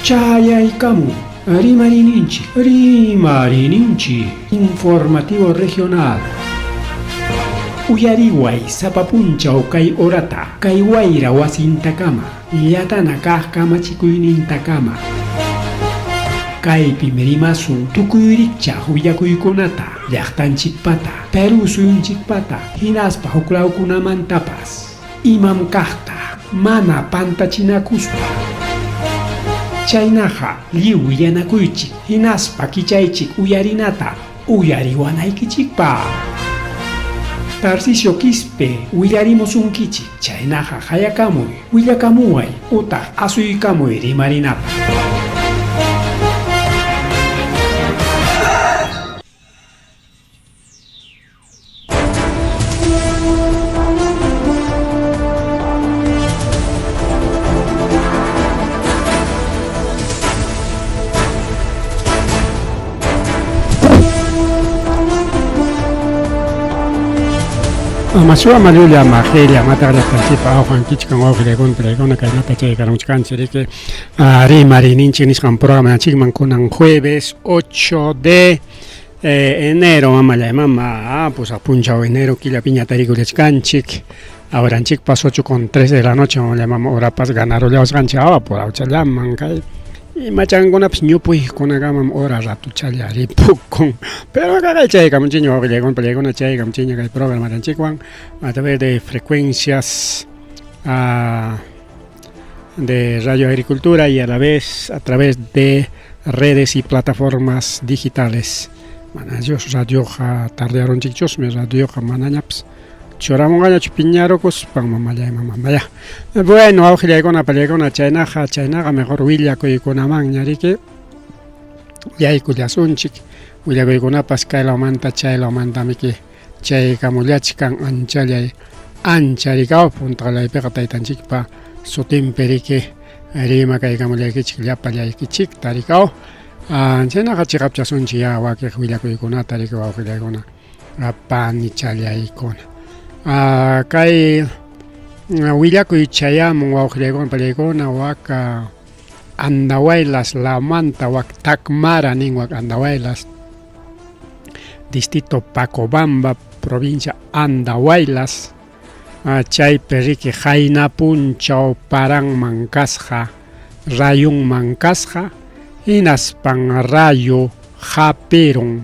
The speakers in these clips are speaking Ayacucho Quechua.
Chayaykamun Rimariyninchik, Rimariyninchik Informativo Regional. Uyariway sapa punchaw kay horata, kay wayra wasintakama, llatana kaq kamachikuynintakama. Kaypim rimasun tukuy rikchaq willakuykunata, llaqtanchikpata, Perú suyunchikpata, hinaspa huklawkunamantapas. Imam kaqta mana pantachinakuspa. Chaynaqa lliw willanakuychik hinaspa kichaychik uyarinata uyariwanaykichikpaq. Tarcisio Quispe willarimusunkichik, chaynaqa qayakamuy, willakamuway utaq asuykamuy rimarinapaq. Amasua malulla majella mataqllaqtanchikpa awqan kichkan wawqillaykuna palaykuna kaynata chaykaruchkanchik riki rimariyninchik nisqan programanchikman kunan jueves 8 de Enero mamallay mama, pusaq punchaw enero killapiña tarikullachkanchik. Ahoranchikpas ocho con tres de la noche mamallay mama horapas ganarullawasqanchik awa purawchallaman kay imachankunapas ñupuykunakamam hora ratuchalla ripukun. Pero kaqay chaykamunchikña wawqillaykuna pallaykuna chaykamunchikña kay programatanchikwan a través de frecuencias de Radio Agricultura y a la vez a través de redes y plataformas digitales. Mana Dios radioqa tardearunchikchusmi radioqa manañapas churamunqañachu piñarukuspan mamallay mamamaya. Bueno, wawqillaykuna pallaykuna chaynaqa chaynaqa mejor willakuykunamanña riki yaykullasunchik willakuykunapas kay lawmanta chay lawmantamiki chaykamullachkan anchallay ancha rikaw puntaqallaypiqa taytanchikpa sutinpi riki rimakaykamullaykichik llapallaykichikta rikaw chaynaqa chiqapchasunchik ya wakiq willakuykunata riki wawqillaykuna panichallaykuna kay willakuy chayamun wawqillaykuna pallaykuna waka Andahuaylas lawmanta wak Tacmara nin wak Andahuaylas distrito Pacobamba, provincia Andahuaylas, chaypi riki qayna punchaw paranman kasqa, rayunman kasqa, hinaspan rayo hapirun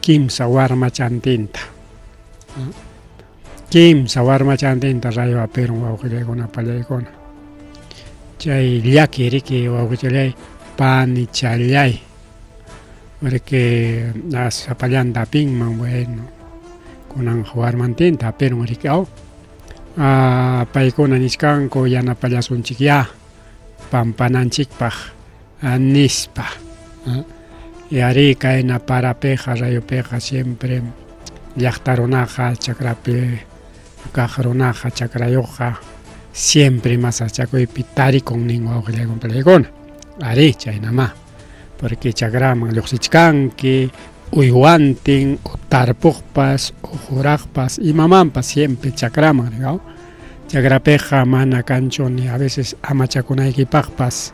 kimsa warmachantinta. Kimsa warmachantinta rayo hapirun wawqillaykuna pallaykuna. Chay llaki riki wawqichallay panichallay. Riki sapallanta apinman bueno kunan warmantinta apirun riki aw paykuna nichkanku yanapallasunchikyá pampananchikpaq nispa. Y arí kayna parapiqa rayupiqa siempre llaqta runaqa chakrapi kaq runaqa chakrayuqqa siempre masachakuypi tarikun nin wawqillaykuna palaykuna. Arí chaynamá. Porque chakraman lluqsichkanki uywantin o tarpuqpas o juraqpas imamanpas siempre chakraman riqaw. Chakrapiqa mana kanchu ni a veces amachakunaykipaqpas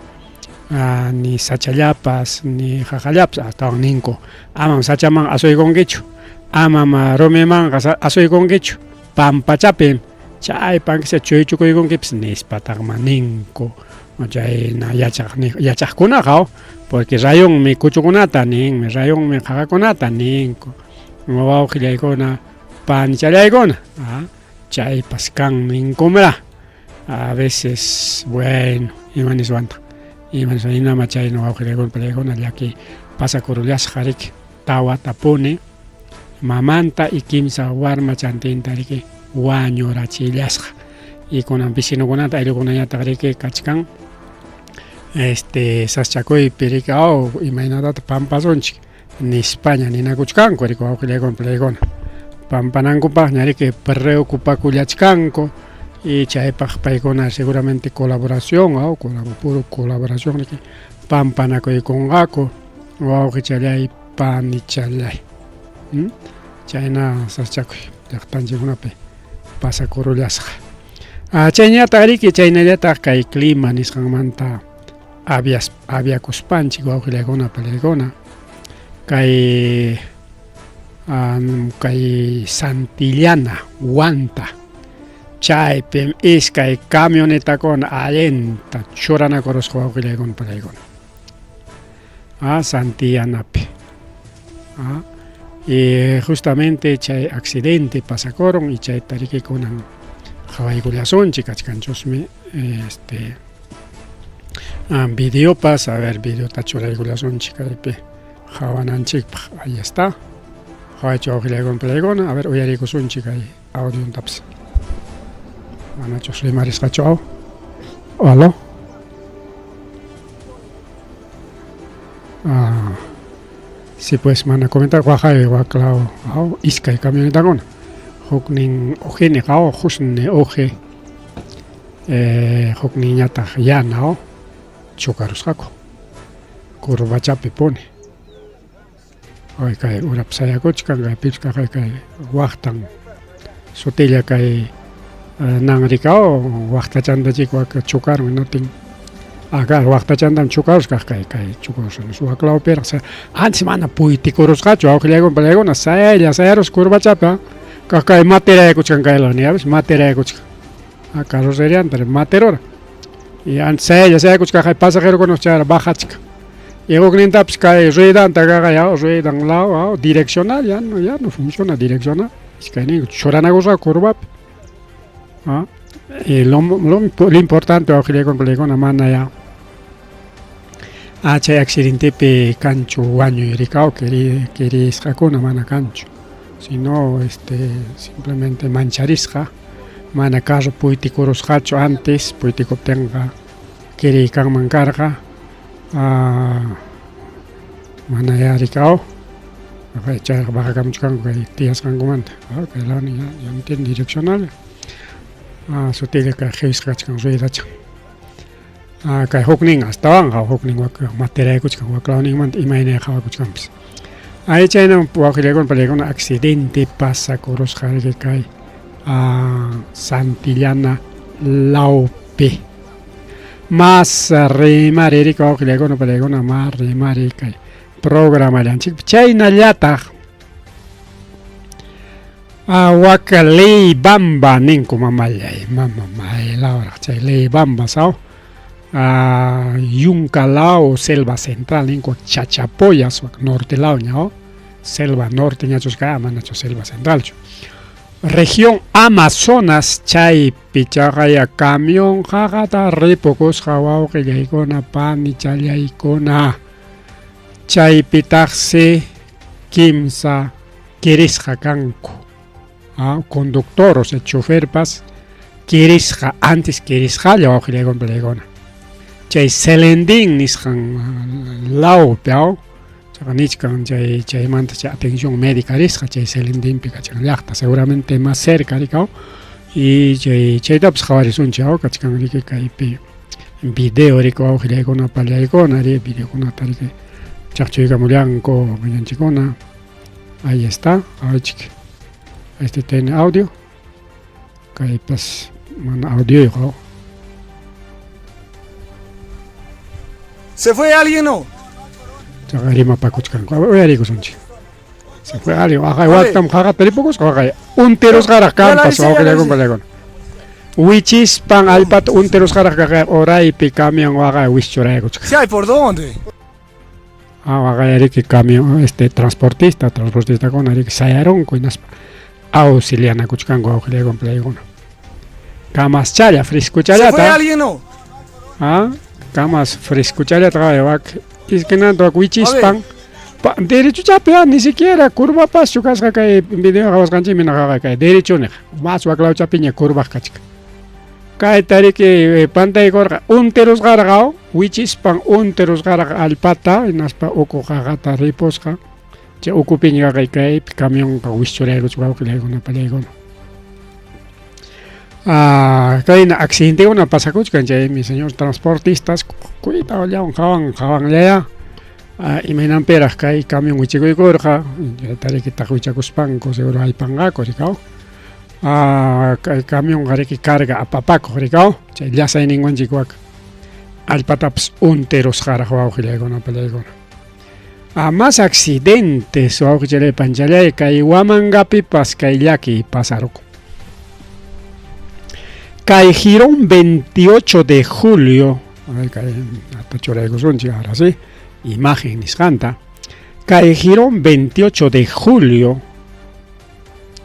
ni sachallapas ni qaqallapas astawan ninku amam sachaman asuykunkichu amam rumimanqa asuykunkichu pampachapim chay pankisa chuychukuykunkipas nispataqma ninku chayna yachaq yachaqkunaqa porque rayunmi kuchukunata ninmi rayunmi qaqakunata ninku wawqillaykuna panichallaykuna chaypas kan ninkumra a veces bueno ima niswantaq ima niswan hinama chayna wawqillaykuna pallaykuna llaki pasakurullasqa riki tawatapuni mamanta y kimsa warmachantinta riki wañurachillasqa y kunan vecinokunata ayllukunañataq riki kachkan este saschakuypi riki aw imaynatataq pampasunchik nispaña ninakuchkanku riki wawqillaykuna pallaykuna pampanankupaqña riki preocupakullachkanku y chaypaq paykuna seguramente colaboración aw puro colaboración riki pampanakuykunqaku wawqichallay panichallay chayna saschakuy llaqtanchikkunapi pasakurullasqa. Chayñataq riki chaynallataq kay clima nisqanmanta. avias aviakuspanchik wawqillaykuna palaykuna kay kay Santillana Huanta chaypim iskay camionetakuna allinta churanakurusqa wawqillaykuna palaykuna ah, Santillanapi ah, y justamente chay accidente pasakurun y chayta riki kunan qhawaykullasunchik kachkanchusmi este ah, videopas a ver videota churaykullasunchik kaypi qhawananchikpaq ahí está qhawaychu wawqillaykuna palaykuna a ver uyariykusunchik kay audiontapas manachus rimarisqachu aw aló ah, si pues mana comentar waqay waklaw aw iskay camionetakuna huknin ujini qaw husni uji eh, hukninñataq yana aw chocarusqaku curvachapi puni ay kay urap sayakuchkan kay pichqa kay kay waqtan sutilla kay nan rikao waqtachantachik wak chocarun natin ah claro waqtachantam chocarusqa kay kay chocarusqa waklawpiraq antes mana puytikurusqachu awqillaykuna palaykuna sayaylla sayarus curvachapi kaq kay materayakuchkan kay lawni ya ves materayakuchkan ah carrocerianta materora y antes sayaylla sayakuchkan kay pasajerokuna chayra bajachkan y huknintapas kay ruedanta kaqa ya ruedan law direccional ya no ya no funciona direccional iskayninku churanakusqa curvapi ah y lo, lo, lo importante wawqillaykuna palaykuna mana ya ah chay accidentepi kanchu wañuy rikaw kirisqakuna mana kanchu sino este simplemente mancharisqa mana carro puytikurusqachu antes puytikuptinqa kiriy kanman karqa ah, mana ya rikaw chayqa bajakamuchkanku kay tiyasqankumanta kay lawni ya, ya no tiene direccional ah, sutilla kay qiwisqa kachkan ruedachan ah, kay huknin astawanqa huknin wak materaykuchkan waklawninmanta imayna qhawakuchkanpas ay chayna wawqillaykuna palaykuna accidente pasakurusqa riki kay ah, Santillana lawpi mas rimari riki wawqillaykuna palaykuna mas rimari kay programallanchikpi chaynallataq ah, waka Leybamba ninku mamallay mama maylawraq chay Leybamba saw ah, Yunka law selva central ninku Chachapoyas wak norte law ña selva norte ñachus kay manachu selva centralchu región Amazonas chaypi chaqaya camión qaqata ripukusqa wawqillaykuna panichallaykuna chaypitaqsi kimsa kirisqa kanku ah, conductor o sea choferpas kirisqa antes kirisqalla wawqillaykuna palaykuna chay Celendín nisqan lawpi aw chaqa nichkan chay chaymanta chay atención médica risqa chay Celendinpi kachkan llaqta seguramente más cerca rikaw y chay chaytapas qhawarisunchik aw kachkan riki kaypi video riki wawqillaykuna pallaykuna ri videokunata riki chaqchuykamullanku mañanchikuna ahí está awchik este tiene audio kaypas mana audioyuq aw ¿Se fue alguien o? Chaqa rimapakuchkanku uyariykusunchik se fue alguien waqay waktam qaqata ripukusqa waqay untirusqaraq kampas wawqillaykuna pallaykuna wichispan allpata untirusqaraq kaqay uraypi camión waqay wischuraykuchkan ¿Sí hay por dónde? ah waqay riki camión este transportista transportistakuna riki sayarunku hinaspa auxilianakuchkanku wawqillaykuna pallaykuna kamaschalla ¿Se fue frescuchallata alguien o? ah kamas frescuchallata qaway wak iskinanta wak wichispan pa, derechochapi ah, ni siquiera curvapaschu kasqa kay video qhawasqanchikmi naqaqa kay derecho niq mas waklawchapiña curvaq kachkan kayta riki pantaykurqa untirusqaraq aw wichispan untirusqaraq allpata hinaspa uku qaqata ripusqa chay ukupiña kaqay kaypi camionqa wischuraykuchka wawqillaykuna pallaykuna ah, kayna accidentekuna pasakuchkan chaymi señor transportistas cuidadollawan qawan qawanllaya ah, imaynanpiraq kay camión wichikuykurqa chayta riki taqwichakuspanku seguro aypanqaku rikaw ah, kay camionqa riki carga apapakuq rikaw chay llasayninwanchik wak Allpatapas unterusqaraq wawqillaykuna pallaykuna. A más accidentes wawqichalay panchalay kay Huamangapipas kay llaki pasarukun. Kay Girón 28 de julio, kay hasta churaykusunchik ahora sí, imagen nisqanta. Kay Girón 28 de julio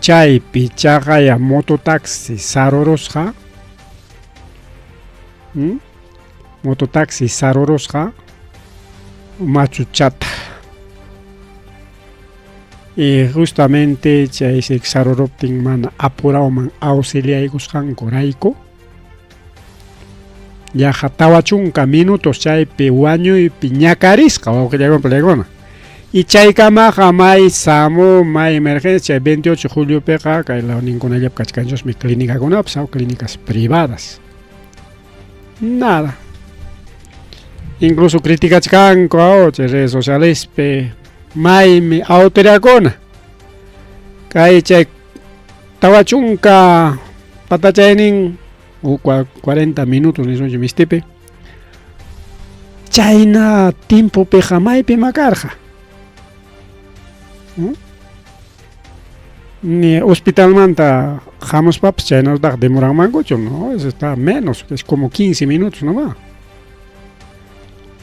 chaypi chaqaya mototaxi sarurusqa. Mototaxi sarurusqa machuchata. Y justamente chay saruruptin mana apurawman auxiliaykusqankurayku yaqa 40 minutos chaypi wañuypi ñakarisqa wawqillaykuna palaykuna. Y chaykamaqa may SAMU, may emergencia, 28 de juliopiqa kay lawninkunallapi kachkanchusmi clínicakunapas, clínicas privadas. Nada. Incluso criticachkanku chay redes socialespi maymi autoridadkuna. Kay chay 40 patachaynin u 40 minutos nisunchik mistipi. Chayna timpupiqa maypi makarqa. Ni hospitalmanta hamuspapas chaynallataq demoranmankuchu, no, eso está menos, es como 15 minutos nomás.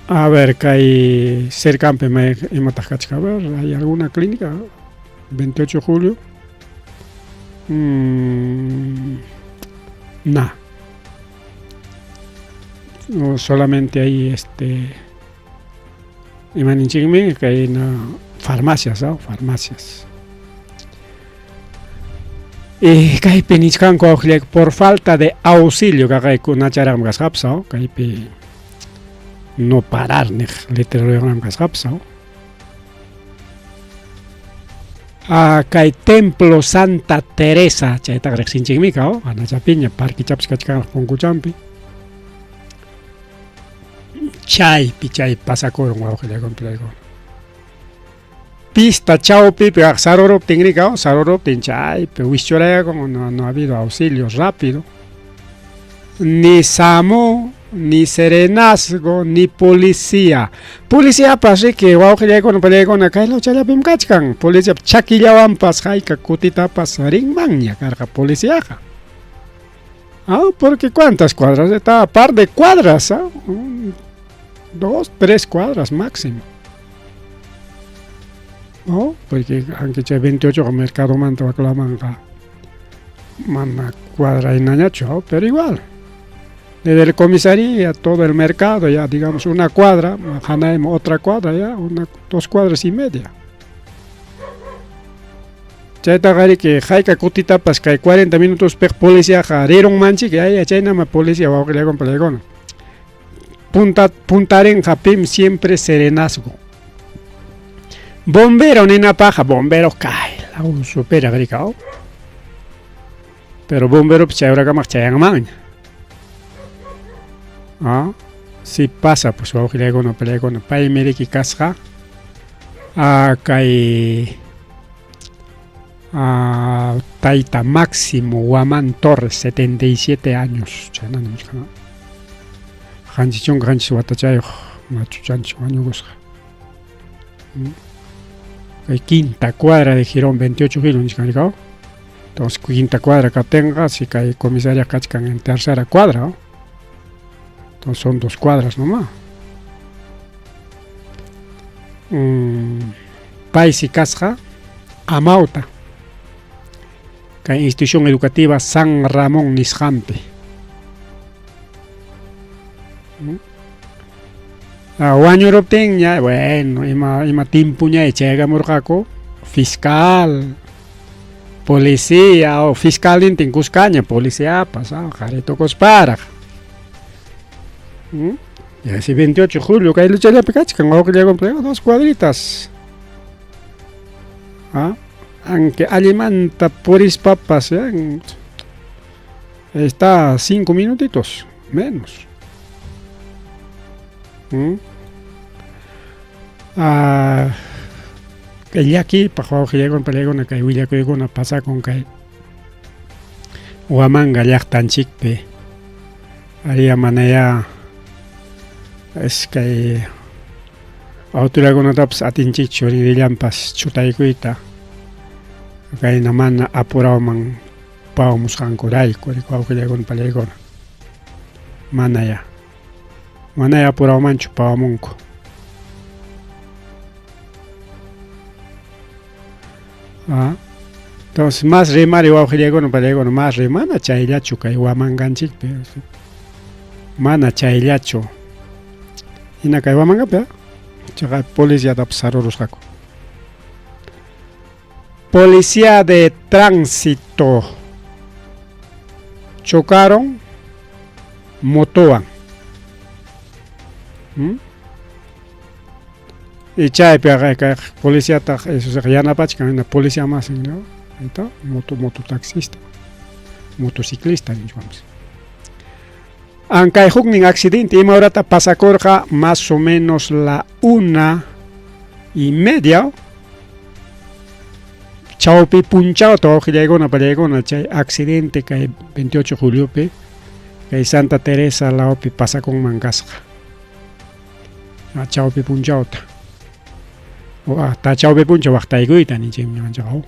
A ver, kay cercanpi may imataq kachkan, a ver, hay alguna clínica 28 de julio. Na. No, solamente hay imaninchikmi kay na farmacias, ¿no? Farmacias. Kaypi nichkanku wawqillayku por falta de auxilio kaqaykunacharaqmi kasqapas, ¿no? Kaypi no parar niq letreruyuqnami kasqapas, ¿no? Kay Templo Santa Teresa chaytaqa riqsinchikmi ka, anachapiña parquichapas kachkanraq punkuchampi. Chaypi chay pasakurun wawqillaykuna palaykuna. Pista chawpipi kaq saruruptin rika, saruruptin chaypi wischurayakun, no ha habido auxilio rápido. Ni SAMU, ni serenazgo, ni policía. Policiapas riki wawqillaykuna palaykuna kay lawchallapim kachkan. Policía chakillawanpas hayka kutitapas rinmanña karqa policiaqa. Ah, porque ¿cuántas cuadras? Está a par de cuadras, ¿ah? 2, 3 cuadras máximo. No, porque aunque chay 28 mercado manta waklamanqa mana cuadra inañachu, ¿no? Pero igual. Desde la comisaría, todo el mercado, ya digamos una cuadra, Janaim otra cuadra, ya, una, 2 cuadras y media. Chaytaqa riki hayka kutitapas kay 40 minutos piq policiaqa rirunmanchik, ya chaynama policía wawqillaykuna palaykuna. Puntarinqa pim siempre serenazgo. Bombero ninapaqa, bombero kay law supera rika, Pero bombero chay horakamaq chayanmanña. Ah, si pasa pues wawqillaykuna palaykuna paymi riki kasqa kay tayta Máximo Guamán Torres, 77 años, chaynana nichkan. 77 watachayuq machuchanchik wañukusqa. Kay quinta cuadra de Girón 28 de julio nichkan rika. Entonces quinta cuadra kaptinqa si kay comisaría kachkan en tercera cuadra, ¿no? Entonces son 2 cuadras nomás. Paysi kasqa amawta kay institución educativa San Ramón nisqanpi. Wañuruptinña, bueno, ima timpuña chaykamurqaku fiscal, policía o fiscalnintin kuskaña, policiapas, qharitukusparaq. Y así 28 de julio kay luchallapi kachkan wawqillaykuna 2 cuadritas. Aunque allimanta purispapas, ¿eh? Está 5 minutitos menos. Kay llakiypaq wawqillaykuna palaykuna kay willakuykuna pasakun kay Huamanga llaqtanchikpi. Aria manaya Iskay autoridadkunatapas atinchikchu rinrillanpas chutaykuyta kayna mana apurawman pawamusqankurayku wawqillaykuna pallaykuna manaya manaya apurawmanchu pawamunku. Ah, entonces más rimari wawqillaykuna pallaykuna más rimana chayllachu kay wamanganchikpi mana chayllachu hina kay wamangapi chaqa policiatapas sarurusqaku. Policía de tránsito chocaron motowan. ¿Mm? Y chaypi kay policiataq eso yanapachkan hina policía masin, ¿no? Ahí está, moto mototaxista, motociclista nichwanpas. Ankay huknin accidente ima horata pasakurqa más o menos la 1:30 chawpi punchawta wawqillaykuna pallaykuna chay accidente kay 28 juliopi kay Santa Teresa lawpi pasakunman kasqa. Chawpi punchawta. Ta chawpi punchaw waqtaykuyta ninchikmi ñuqanchikqa.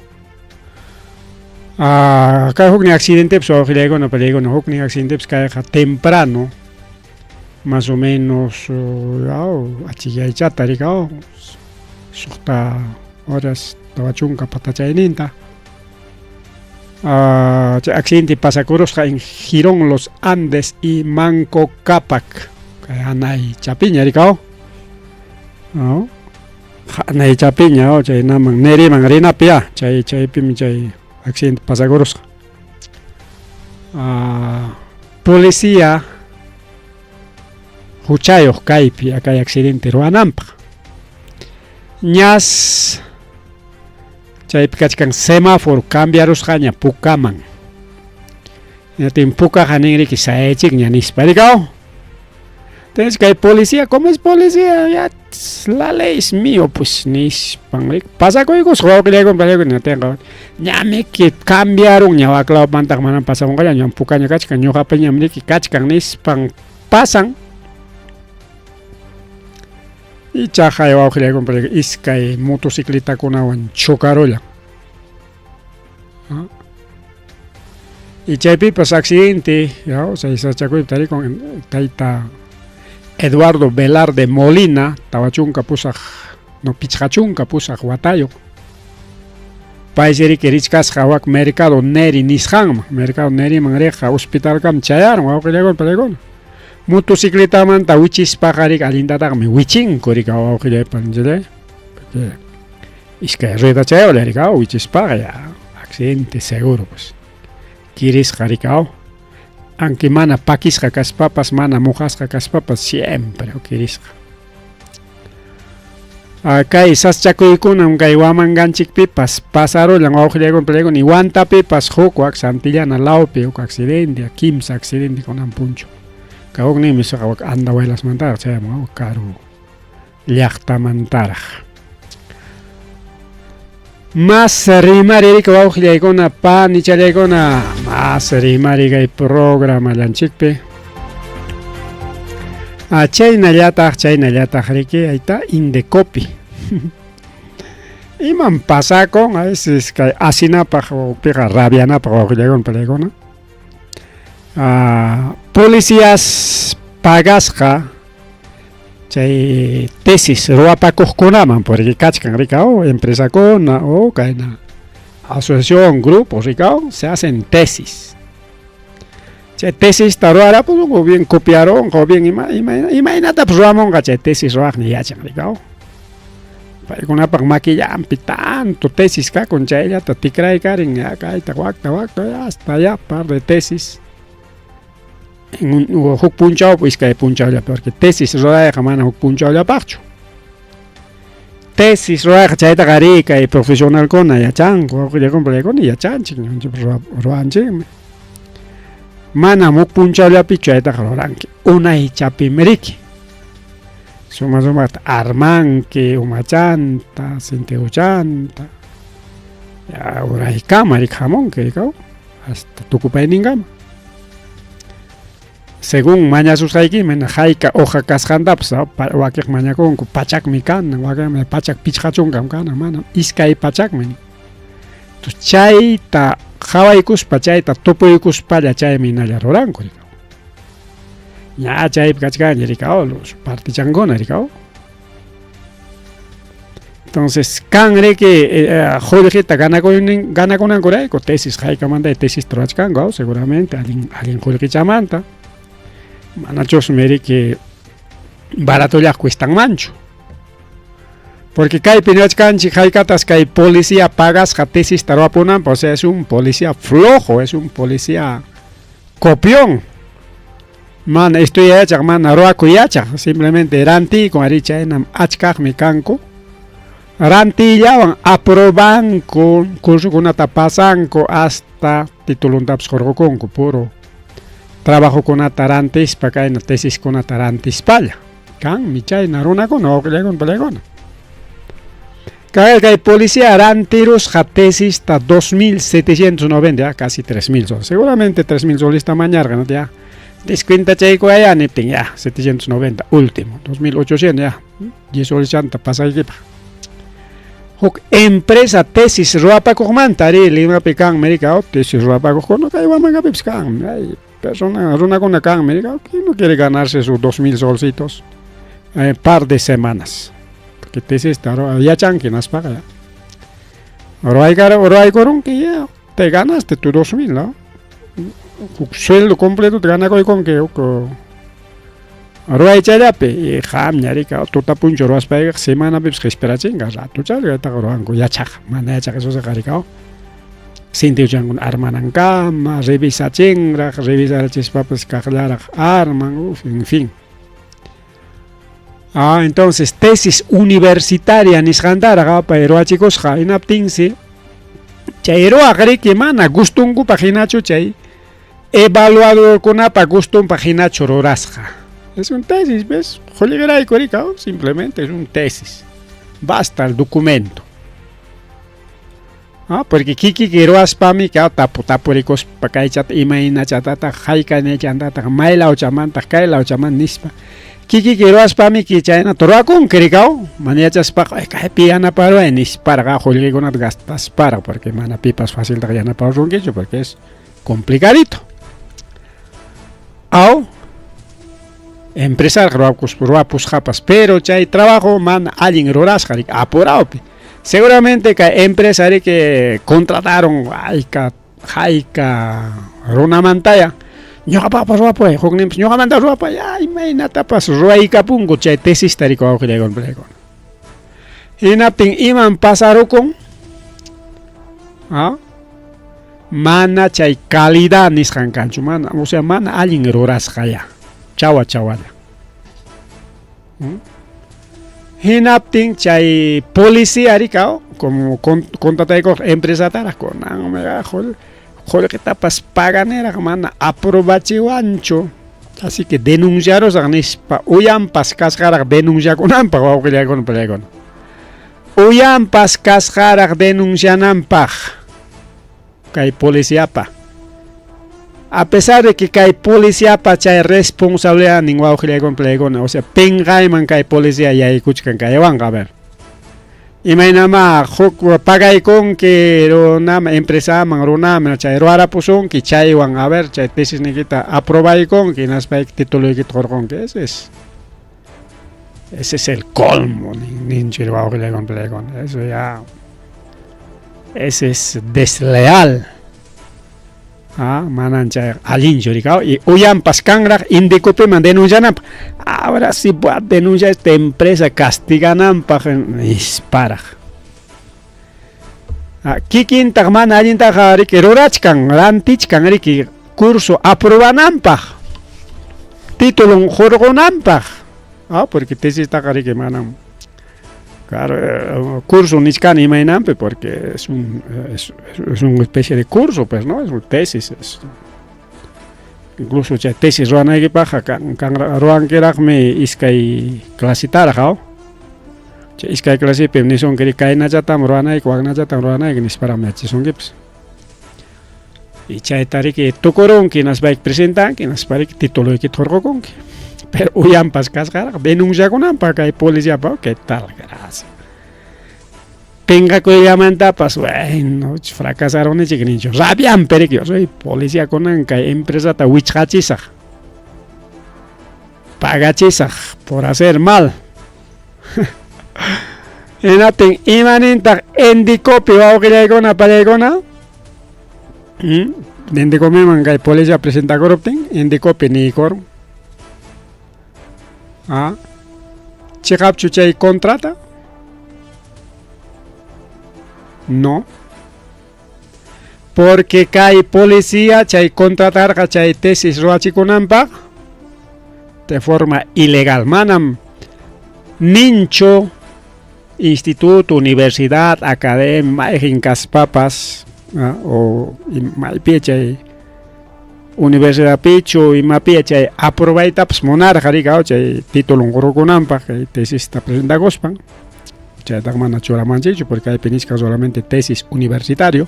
Kay huknin accidentepis wawqillaykuna pallaykuna huknin accidentepis kayqa temprano más o menos achikyaychata rikaw suqta horas 40 patachayninta. Chay accidente pasakurusqa en Girón Los Andes y Manco Cápac. Kay hanay chapiña rikaw. Hanay chapiña chay naman neriman rinapi ya chay chaypimi chay accidente pasakurusqa. Policía huchayuq kaypi kay accidente ruwananpaq. Ñas chaypi kachkan semáforo cambiarusqaña pukaman. Hinaptin pukaqa ninriki sayachikña nispa rikaw. Entonces kay policía, ¿cómo es policía? Ya la ley es mío, pues nispan pasakuykusqa wawqillaykuna pallaykuna hinaptinqa ñamiki cambiarun ña waklawmantaqa manam pasamunqaña ñam pukaña kachkan ñuqapiñam riki kachkan nispan pasan. Ichaqa wawqillaykuna pallaykuna iskay motocicletakunawan chocarullan. Y chaypipas accidente, ya, o sea, sachakuypi tarikun tayta Eduardo Velarde Molina, 48 no 58 watayuq. Paysi riki richkasqa wak mercado Neri nisqanman, mercado Neriman riqqa hospitalkama chayarun wawqillaykuna pallaykuna. Motocicletamanta wichispaqa riki allintataqmi wichinku riki wawqillaypa porque iskay ruedachayuqlla riki wichispaqa ya accidente seguro pues. Kirisqa riki aunque mana pakisqa kaspapas mana mojasqa kaspapas siempre kirisqa. Kay sasachakuykunam kay wamanganchikpipas pasarullan wawqillaykuna pallaykuna y Huantapipas huk wak Santillana lawpi huk accidente kimsa accidente kunan punchaw. Kay hukninmi suqa wak Andahuaylasmantaraq chayamun karu llaqtamantaraq. Más rimari riki wawqillaykuna panichallaykuna más rimari kay programallanchikpi. Chaynallataq chaynallataq riki ayta Indecopi. Imam pasakun a veces kay asinapaq piqa rabianapaq wawqillaykuna pallaykuna. Policías pagasqa chay tesis ruwapakuqkunaman porque kachkan rikaw empresakuna o kayna asociación grupo rikaw se hacen tesis. Chay tesista ruwarapun o bien copiaronqa o bien ima imaynatapas ruwamunqa chay tesis ruwaqmi yachan rikaw. Paykunapaq makillanpi tanto tesis kakun chayllata tikraykarin ya kayta wakta wakta hasta ya par de tesis. En un huk punchaw iskay punchawllapi porque tesis rurayqa mana huk punchawllapaqchu. Tesis rurayqa chaytaqa ari kay profesionalkuna yachanku wawqillaykuna pallaykuna yachanchik ñuqanchikpas ruwanchikmi. Manam huk punchawllapichu chaytaqa ruranki unaychapimi riki. Suma sumaqta armanki umachanta, sentiduchanta, ya uraykama riki hamunki rikaw hasta tukupayninkama. Según mañasusqaykiman hayka hoja kasqantapas wakiq mañakunku pachakmi kanan, wakinmi pachak pichqa chunkam kanan, manam iskay pachakmi. Entonces chayta qhawaykuspa, chayta tupuykuspalla chaymi hinalla ruranku. Ña chaypi kachkanña rikaw, partichankuna rikaw. Entonces, kan riki qullqita ganakunankurayku tesis haykamanta tesis ruwachkanku seguramente allin allin qullqichamanta. Manachusmi riki baratollaq cuestanmanchu. Porque kaypi niwachkanchik haykatas kay policía pagasqa tesista ruwapunanpaq, o sea, es un policía flojo, es un policía copión. Mana estudiay yachaq, mana ruwakuy yachaq, simplemente rantiykun arí chaynam achkaqmi kanku. Rantiyllawan aprobanku, cursokunata pasanku hasta titulontapas hurqukunku puro trabajokunata rantispa kayna tesiskunata rantispalla. Kanmi chayna runakuna wawqillaykuna palaykuna. Kay kay policía rantirusqa tesista 2790, ya casi 3000 soles. Seguramente 3000 soles mañarqa, ¿no? Ya. Descuentachaykuwaya niptin ya 790 último, 2800 ya. 10 soles chanta pasaykipaq. Huk empresa tesis ruwapakuqmanta ari Limapi kanmi rika, tesis ruwapakuqkuna kay Huamangapipas kanmi. Ay, persona runakuna kanmi rika, ¿quién no quiere ganarse sus 2000 solcitos en par de semanas? Porque tesista yachanki hinaspaqa ya. Ruwaykurunki ya, te ganaste tu 2000, ¿no? Huk sueldo completo te ganakuykunki huk ruwaychallapi y qamña rika tuta punchaw ruwaspaykiqa semanapipas qispirachinqa ratuchalla kaytaqa ruwanku yachaq mana yachaq esosaqa rika sintiuchankuna armanankama revisachinraq revisarachispapas kaqllaraq arman uf en fin. Ah, entonces tesis universitaria nisqantaraq pay ruwachikusqa hinaptinsi chay ruwaq riki mana gustunkupaq hinachu chay evaluadorkunapa gustunpaq hinachu rurasqa. Es un tesis, ¿ves? Qullqirayku rika, simplemente es un tesis. Basta el documento. Ah, porque kikiki ruwaspami ka tapu tapurikuspa kaychata imaynachatataq haykanichantataq may lawchamantaq kay lawchaman nispa kikiki ruwaspami chaynata ruwakunki rikaw mana yachaspaqa kaypi yanaparuway nisparqa qullqikunata gastasparaq porque mana pipas faciltaqa yanaparusunkichu porque es complicadito. Aw empresarqa ruwapusqapas pero chay trabajo mana allin rurasqa riki apurawpi. Seguramente kay empresa riki contrataron hayka hayka runamantaya ñuqapaqpas ruwapuway hukninpas ñuqamanta ruwapuway ay imaynatapas ruwaykapunku chay tesista riki wawqillaykuna. Hinaptin imam pasarukun? ¿Ah? Mana chay calidad nisqan kanchu, mana, o sea, mana allin rurasqa ya, chawa chawalla. Hinaptin chay policía rika como contrataykuq empresataraq kunanmi qullqitapas paganiraq mana aprobachiwanchu. Así que denunciarusaq nispa uyanpas kasqaraq denunciakunanpaq wawqillaykuna palaykuna. Uyanpas kasqaraq denunciananpaq kay policiapa. A pesar de que kay policiapa chay responsabilidad nin wawqillaykuna palaykuna, o sea, pinqayman kay policía yaykuchkan kaywanqa, a ver. Imaynama huk pagaykunki runama empresaman runaman chay ruwarapusunki chaywan a ver chay tesis niykita aprobaykunki hinaspayki tituloykita hurqunki ese es el colmo ninchik wawqillaykuna palaykuna eso ya ese es desleal. Ah, manan chay allinchu rikaw y uyanpas kanraq Indecopiman denunciananpaq ahora sí voy a denunciar esta empresa castigananpaq nisparaq. Ah, kikintaq mana allintaqa riki rurachkan rantichkan riki curso aprobananpaq titulon hurqunanpaq ah, porque tesistaqa riki manam claro, curso nichkani imaynanpi porque es una especie de curso, pues, ¿no? Es un tesis. Es, incluso chay tesis ruwanaykipaqqa kan, kan ruwankiraqmi iskay clasitaraq, aw? Chay iskay clasipim nisunki kaynachatam ruwanayki, waknachatam ruwanayki nisparaqmi yachachisunkipas. Y chayta riki tukurunki, hinaspayki presentanki, hinaspa riki tituloykita hurqukunki. Pero uyanpas kasqaraq denunciakunanpaq kay policiapa, ¿qué tal? Gracias. Pinqakuyllamantapas, bueno, fracasarunichik ninchu. Rabianpi riki, yo soy policía kunan kay empresata wichqachisaq. Pagachisaq por hacer mal. Hinaptin, imanintaq Endicopi wawqillaykuna pallaykuna? ¿Mm? Endicopiman kay policía presentakuruptin, Endicopi niykurun. Ah? Chiqapchu chay contrata? No. Porque kay policía chay contratarqa chay tesis ruwachikunanpaq de forma ilegal. Manam ninchu instituto, universidad, academia, mayqin kaspapas o maypi chay universidadpichu imapi chay aprobaytapas munarqa rika chay titulon qurqunanpaq kay tesista presentakuspan. Chaytaqa mana churamanchikchu porque kaypi nichkan solamente tesis universitario.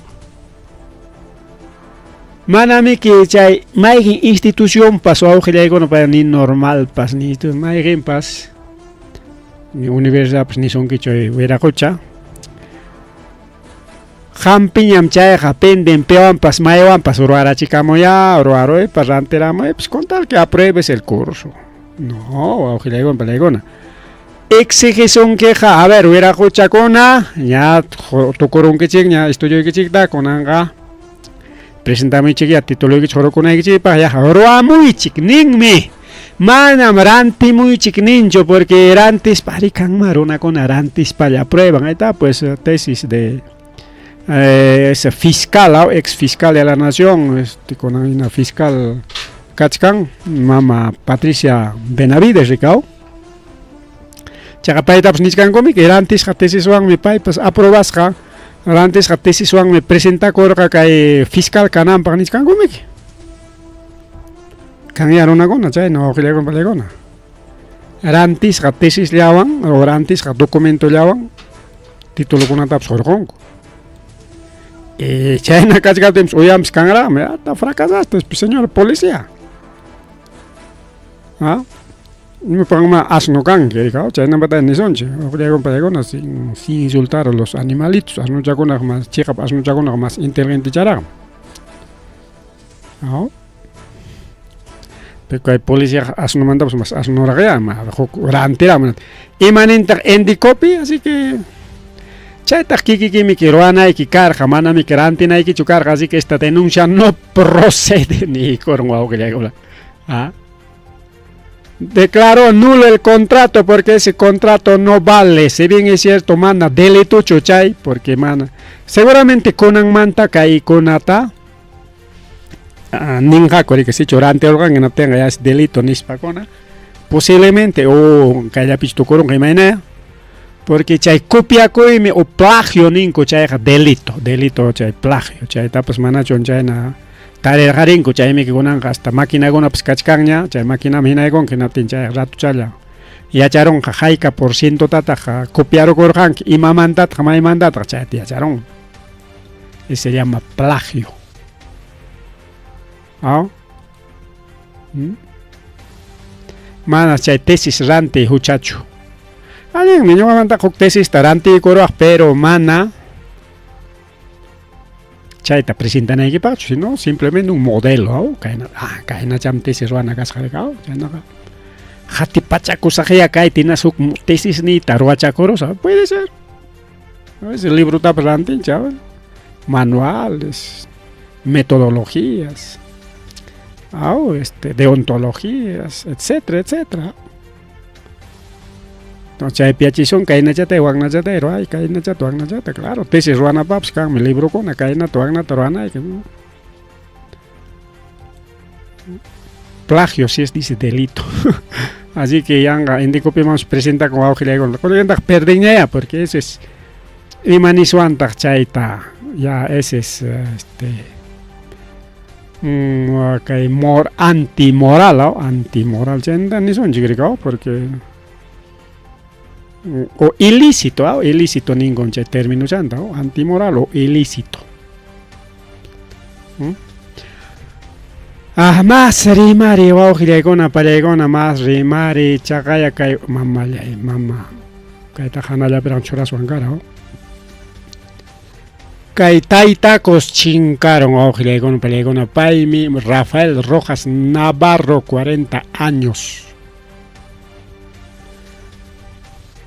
Manamiki chay mayqin institucionpas wawqillaykuna pa ni normalpas ni mayqinpas ni universidadpas nisunkichu wiraqucha. Hampiñam chayqa penden piwanpas maywanpas ruwarachikamuya, ruwaruypas rantiramuypas con tal que apruebes el curso. No, wawqillaykuna palaykuna. Exigisunkiqa, a ver, wiraquchakuna, ña tukurunkichikña estudioykichikta kunanqa presentamuychik ya tituloykichik hurqunaykichikpaq ya ruwamuychik ninmi. Manam rantimuychik ninchu porque rantispa rikanma runakuna rantispalla aprueban. Ahí está pues tesis de ese fiscal, ex fiscal de la nación, con una fiscal kachkan, mama Patricia Benavides, rikau. Chaqa paytapas nichkankumi que rantisqa tesiswanmi paypas aprobasqa, rantisqa tesiswanmi presentakurqa kay fiscal kananpaq nichkankumiki. Kanya runakuna chayna wawqillaykuna pallaykuna. Rantisqa tesisllawan o rantisqa documentollawan titulokunatapas hurqunku. Chayna kachkaptinpas uyanpas kanraqmi, hasta fracasaste, señor policía. ¿Ah? Imapaqma asno kanki, rikaw, chaynamanta nisunchik, wawqillaykuna pallaykuna sin insultar a los animalitos, asnuchakunaq más chiqap asnuchakunaq más inteligentecharaqmi. ¿No? Pero kay policía asnumantapas más asnuraqya, huk rantiraq. Imanintaq Endicopi, así que chaytaq kikikimiki ruwanayki karqa, manamiki rantinaykichu karqa, así que esta denuncia no procede niykurun wawqillaykuna. ¿Ah? Declaró nulo el contrato porque ese contrato no vale. Si bien es cierto, mana delitucho chay, porque mana. Seguramente kunanmanta kay kunata ninqaku riki sichu rantirurqanki hinaptinqa ya es delito nispakuna. Posiblemente o kayllapichu tukurunqa imayna, porque chay copiakuymi o plagio ninku chayqa delito, delito chay plagio, chaytapas manachu chayna tarirqarinku chaymiki kunanqa hasta maquinakunapas kachkanña, chay maquinaman hinaykunki hinaptin chay ratuchalla yacharunqa hayka por cientotataq copiarukurqanki imamantataq maymantataq chayta yacharunqa. Ese se llama plagio. ¿Ah? ¿Mm? Mana chay tesis ranti huchachu. Allinmi ñuqamanta huk tesista rantiykuruwaq, pero mana chayta presentanaykipaqchu, sino simplemente un modelo, ¿no? Kayna, kaynacham tesis ruwana kasqa rikaw, chaynaqa qatipachakusaqya kayta hinas huk tesis niyta ruwachakurusaq, puede ser. A veces librotapas rantinchik, manuales, metodologías, deontologías, etcétera, etcétera. Entonces chaypi yachisun kaynachata waknachata ruway, kaynachata waknachata, claro, tesis ruwanapaqpas kanmi librokuna kaynata waknata ruwanayki. Plagio si es dice delito. Así que yanqa Endicopiman presentakun wawqillaykuna. Qullqintaq perdenñaya porque ese es ima niswantaq chayta ya ese es kay antimoral, antimoral chayta nisunchik rikaw porque o ilícito, ilícito ninkun chay término chanta, antimoral o ilícito. Ah, mas rimari wawqillaykuna pallaykuna mas rimari chaqaya kay mamallay mama kayta hanallapiraq churaswan kara. Kay taytacos chinkaron wawqillaykuna pallaykuna paymi Rafael Rojas Navarro 40 años.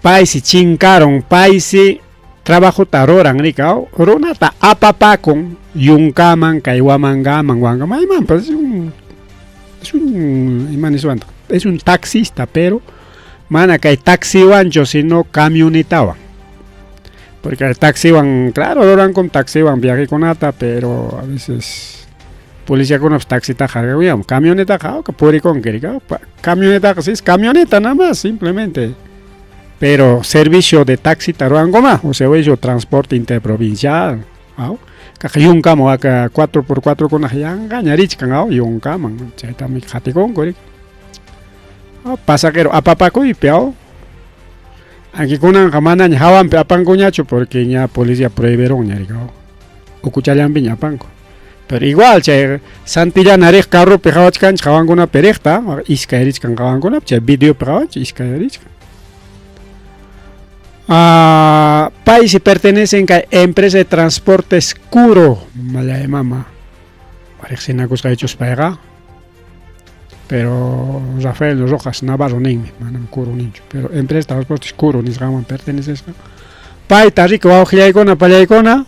Paysi chinkaron paysi trabajota ruran rikaw runata apapakun yunkaman kay wamangaman wanka maymanpas es un es un ima niswantaq es un taxista pero mana kay taxiwanchu sino camionetawan porque taxiwan claro rurankum taxiwan viajekunata pero a veces policiakunapas taxitaqa harkakuyan camionetaqa purikunki rikaw camionetaqa si es camioneta nada más simplemente pero servicio de taxita ruwankuma o servicio transporte interprovincial aw kaq yunkaman waka 4x4 kunaq yanqaña richkan aw yunkaman chaytami qatikunku riki pasajero apapakuypi aw anki kunanqa manaña hawanpi apankuñachu porque ña policía prohibironña riki aw ukuchallanpiña apanku pero igual chay Santillana riq carropi qhawachkanchik hawankunapi riqta iskay richkan hawankunapi chay videopi qhawanchik iskay richkan. Paysi pertenecen kay empresa de transportes Curo, mallay mama riqsinakusqaychus payqa pero Rafael Rojas Navarro ninmi manam Curo ninchu pero empresa de transportes Curo nisqanman pertenecesqa payta riki wawqillaykuna pallaykuna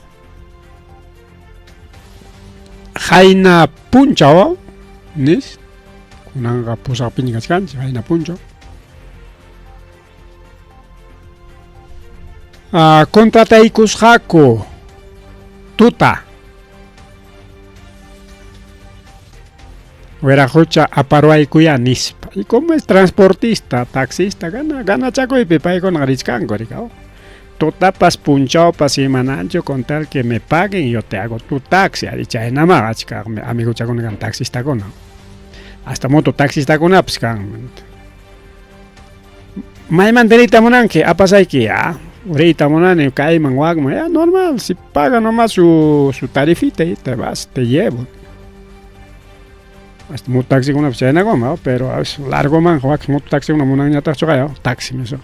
qayna punchaw nis kunanqa pusaqpiña kachkanchik qayna punchaw Contrataykusqaku tuta wiraqucha aparwaykuyá nispa y como es transportista taxista gana ganachakuypi paykunaqa richkanku rikaw tutapas punchawpas imananchu con tal que me paguen yo te hago tu taxi ari chaynama achka amiguchakuna kan taxistakuna hasta moto taxistakunapas kan maymanta riyta munanki apasayki ya riyta munani kayman wakman ya normal si paga nomás su, su tarifita y te vas te llevo hasta moto taxikunapas chaynakuna pero a veces largoman wak moto taxikuna munanñataqchu kaya taxi mismo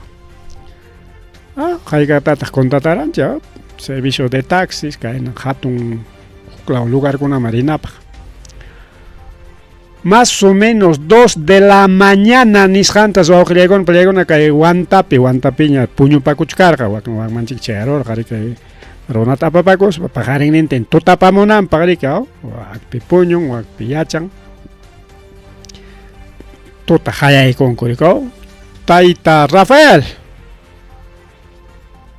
haykatataq contrataranchik servicio de taxis kayna hatun huklaw lugarkunaman rinapaq más o menos 2 de la mañana nisqantas wawqillaykuna pallaykuna kay Huantapi Huantapiña puñupakuchkarqa wakmanchik chayarurqa riki runata apapakuspa paqarinnintin tutapamunanpaq riki wakpi puñun wakpi yachan tuta hayaykunku riki tayta Rafael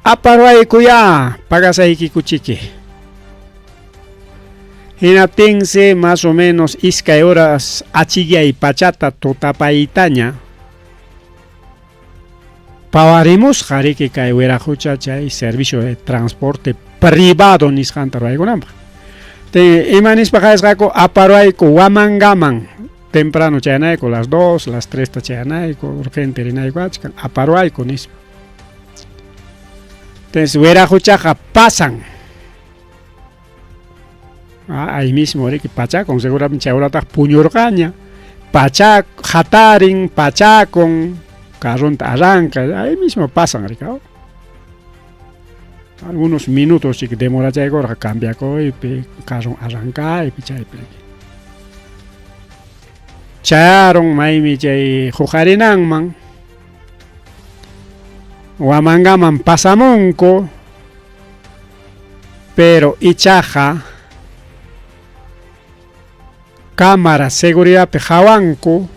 aparwaykuyá pagasaykikuchiki hinaptinsi más o menos iskay horas achikyay pachata tutapaytaña pawarimusqa riki kay wiraqucha chay servicio de transporte privado nisqanta ruwaykunanpaq ima nispa qhawasqaku aparwayku Huamangaman temprano chayanayku las 2 las 3 ta chayanayku urgente rinayku achkan aparwayku nispa entonces wiraquchaqa pasan ahí mismo riki pachakun seguramente chay horataq puñurqaña pacha hatarin pachakun carronta arranca ahí mismo pasan riki algunos minutos chiki demorachaykurqa cambiakuypi carron arrankaypi chaypi chayarun maymi chay huqarinanman Huamangaman pasamunku pero ichaqa cámara seguridadpi qhawanku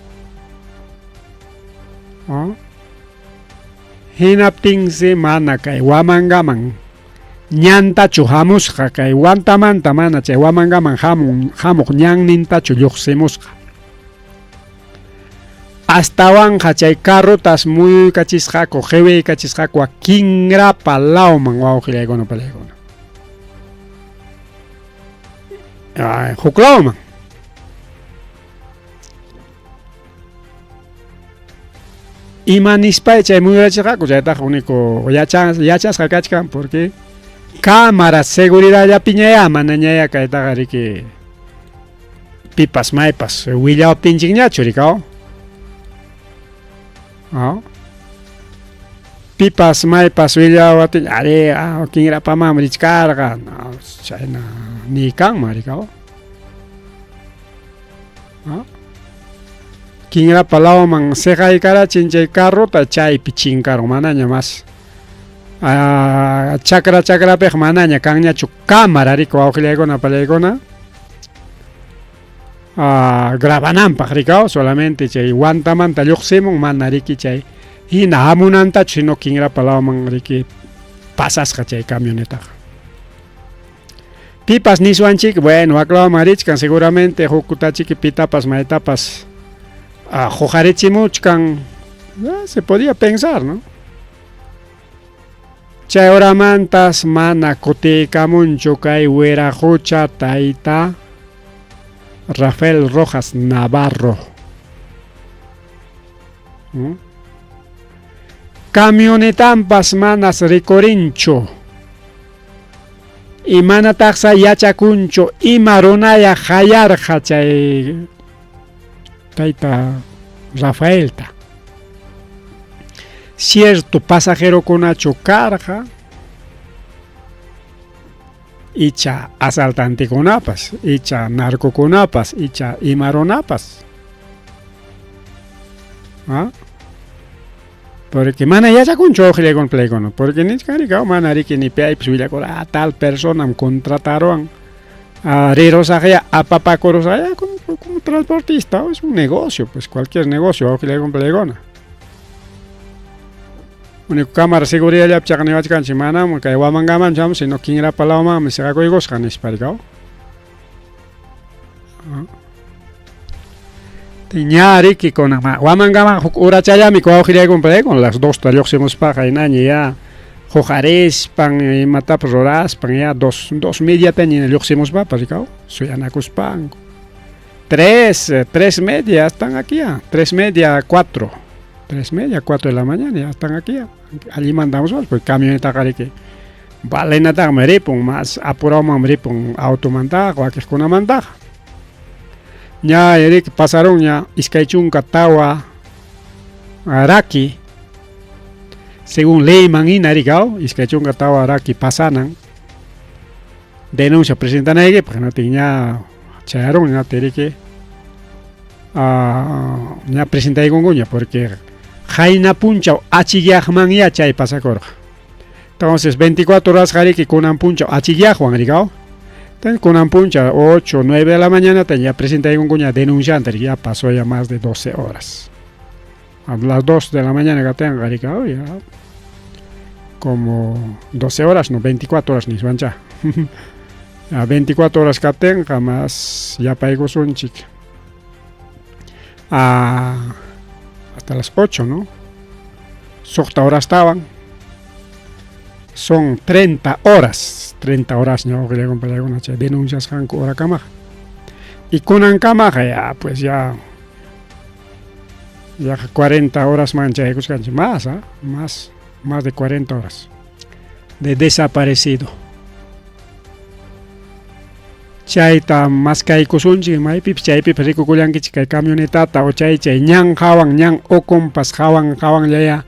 hinaptinsi mana kay Huamangaman ñantachu hamusqa kay Huantamanta mana chay Huamangaman hamuq ñannintachu lluqsimusqa astawanqa chay carrotas muyuykachisqaku qiwiykachisqaku Quingrapa lawman wawqillaykuna pallaykuna huk lawman ima nispay chay muyurachisqaku chaytaqa único yachasqa kachkan porque cámara seguridadllapiñayá manañayá kaytaqa riki pipas maypas willawaptinchikñachu rikaw. ¿No? Pipas maypas willawatin ari kinrapamanmi richkarqa no, chayna niykanman rikaw. ¿No? Kinrapa lawman seqaykarachin chay carrota chaypi chinkarun manaña mas chakra chakrapiq manaña kanñachu cámara riku wawqillaykuna pallaykuna grabananpaq rikaw solamente chay Huantamanta lluqsimun mana riki chay hina hamunantachu sino Kinrapa lawman riki pasasqa chay camionetaqa. Pipas niswanchik, bueno, waklawman richkan seguramente hukutachiki pitapas maytapas huqarichimuchkan, se podía pensar, ¿no? Chay horamantas mana kutiykamunchu kay wiraqucha tayta Rafael Rojas Navarro. Camionetampas manas rikurinchu. Imanataqsa yachakunchu ima runaya hayarqa chay tayta Rafaelta. Cierto pasajerokunachu karqa icha asaltantekunapas, icha narcokunapas, icha ima runapas. ¿Ah? Porque mana yachakunchu wawqillaykuna palaykuna, porque nichkan rikaw mana riki ni piaypas willakura tal personam contrataruwan rirusaqya apapakurusaqya como, como transportista, es un negocio, pues cualquier negocio wawqillaykuna palaykuna. Único cámara seguridad llapi chaqa niwachkanchik manam kay Huamangamanchu hamun sino Kinrapa lawmanmi siqakuykusqa nispa rikaw. Ña riki kunan Huamangaman huk horachallami wawqillaykuna palaykuna las 2 ta lluqsimuspaqa hinaña ya huqarispan imatapas ruraspan ya 2:30taña lluqsimuspapas rikaw suyanakuspanku. 3:30 están aquí ya, 3:30, 4, 3:30, 4 de la mañana ya están aquí ya. Allí mandamos pues camionetaqa riki valenataqmi ripun, mas apurawmanmi ripun automantaqa wakiqkunamantaqa. Ña riki pasarunña 24 raki, según leyman hina rikaw, 24 raki pasanan denuncia presentanaykipaq natin ña chayarun ña riki ña presentaykunkuña porque qayna punchaw achikyaqmanya chay pasakurqa. Entonces 24 horas riki kunan punchaw achikyaqwan rikaw. Entonces kunan punchaw 8, 9 de la mañana ya presentaykunkuña denunciante, ya pasó ya más de 12 horas. A las 2 de la mañana que tenga rikaw ya como 12 horas, no 24 horas niswancha. A 24 horas kaptinqa más yapaykusunchik. Hasta las 8, ¿no? Suqta horastawan. Son 30 horas, 30 horas ña wawqillaykuna chay denunciasqanku horakamaqa. Y kunankamaqa ya pues ya ya 40 horas man chaykusqanchik más, más, más de 40 horas de desaparecido. Chayta maskaykusunchik maypipas chaypipas rikukullankichik kay camionetata o chay chay ñan hawan ñan ukunpas hawan hawanllaya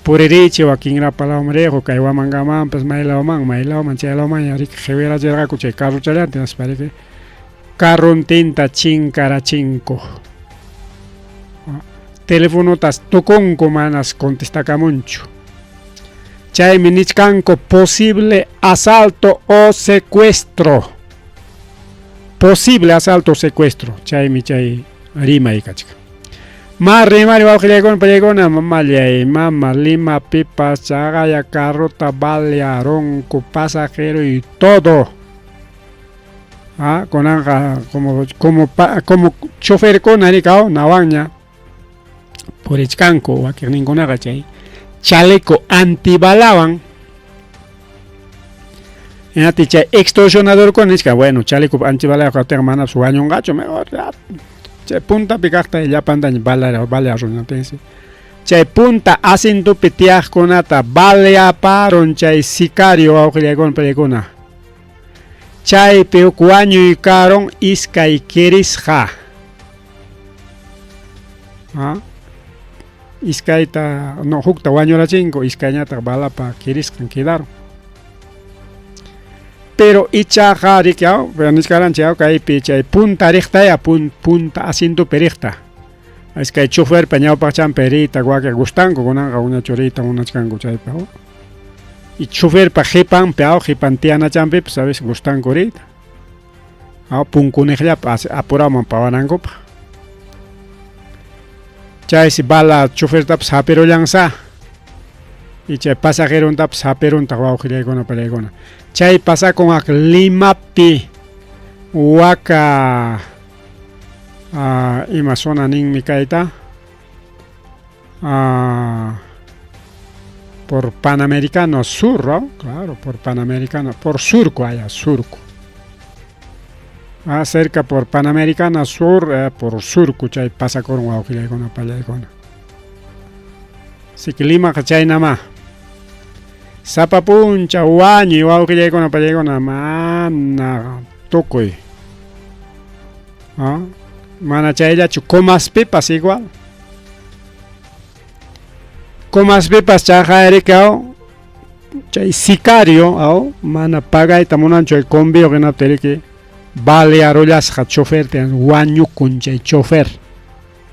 puririychik wakinrapa lawman riqu kay Huamangamanpas maylawman maylawman chay lawman riki qiwirachirqaku chay carrochallantin nispa riki carrontinta chinkarachinku. Telefonotas tukunku manas contestakamunchu. Chaymi nichkanku posible asalto o secuestro. Posible asalto o secuestro. Chaymi chay rimay kachkan. Ma rimari wawqillaykuna pallaykuna mamallay mama Lima pipas chaqaya carrota balearunku pasajero y todo. Kunanqa como como como choferkuna rikaw nawanña purichkanku wakiqninkunaqa chay chaleco antibalawan. Hinati chay extorsionadorkuna nichkan, bueno, chaleco antibala kaptinqa manapas wañunqachu, mejor ya chay puntapi kaqta llapantaña balearun chay punta asintupi tiyaqkunata baleaparun chay sicario wawqillaykuna pallaykuna. Chaypi huk wañuy karun iskay kirisqa. ¿Ah? Iskayta, no, hukta wañurachinku, iskayñataq balapa kirisqan quedaron. Pero ichaqa riki, pero nichkaranchik kaypi chay punta riqtaya, punta asientopi riqta. Iskay choferpa ñawpaqchanpi riyta wakin gustanku, kunanqa unachu riyta munachkanku chaypi. Y choferpa qipanpi, qipan tiyanachanpipas a veces gustanku riyta. Punkuniqllapa apuraman pawanankupaq. Chaysi bala chofertapas hapirullansa. Y chay pasajerontapas hapiruntaq wawqillaykuna palaykuna. Chay pasakun ak Limapi waka ima zona ninmi kayta por Panamericano Sur, ¿no? Claro, por Panamericano, por Surco allá, Surco. Cerca por Panamericana Sur, por Surco, chay pasakurun wawqillaykuna pallaykuna. Así que Limaqa chaynama. Sapa puncha wañuy wawqillaykuna pallaykuna mana tukuy. ¿Ah? Mana chayllachu Comaspipas igual. Comaspipas chaqayrikaw chay sicario aw mana pagayta munanchu el convio hinaptin balearullasqa chofer wañukun chay chofer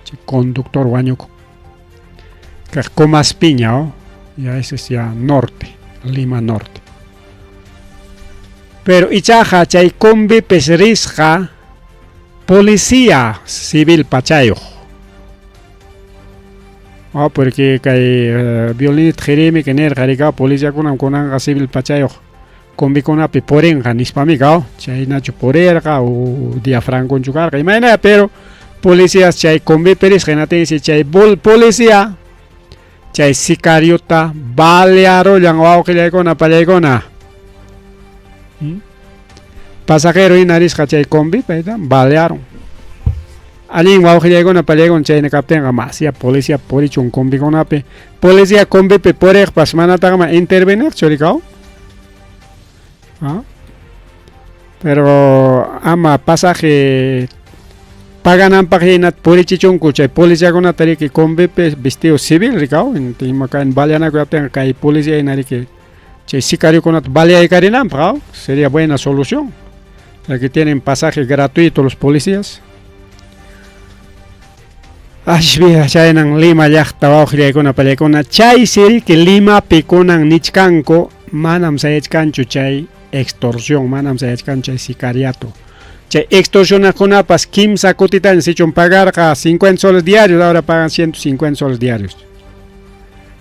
chay conductor wañukun. Kaq Comaspiña, oh, ya ese es ya norte, Lima Norte. Pero ichaqa chay combipis risqa policía civil pachayuq. Oh, porque kay violinista Jeremy que nirqa rika policiakunam kunanqa civil pachayuq combikunapi purinqa nispamika, oh, chaynachu purirqa o día franconchu karqa imayna, pero policías chay combipi risqa hinaptinsi chay policía chay sicariota balearullan wawqillaykuna pallaykuna. Pasajero hina risqa chay combi payta balearon. Allin wawqillaykuna pallaykuna chayna kaptinqa masya policía purichun combikunapi. Policía combipi puriqpas manataqma intervenirchu rikaw. ¿Ah? Pero ama pasaje pagananpaq hina purichichunku chay policiakunata riki combipi vestido civil rikaw ima kayn baleanakuyaptinqa kay policía hina riki chay sicariokunata baleaykarinanpaq, sería buena solución. Ya que tienen pasaje gratuito los policías. Ashbia chaynan Lima llaqta wawqillaykuna pallaykuna chaysi riki Limapi kunan nichkanku manam sayachkanchu chay extorsión, manam sayachkanchu chay sicariato. Chay extorsionakunapas kimsa kutitaña sichun pagarqa 50 soles diarios, ahora pagan 150 soles diarios.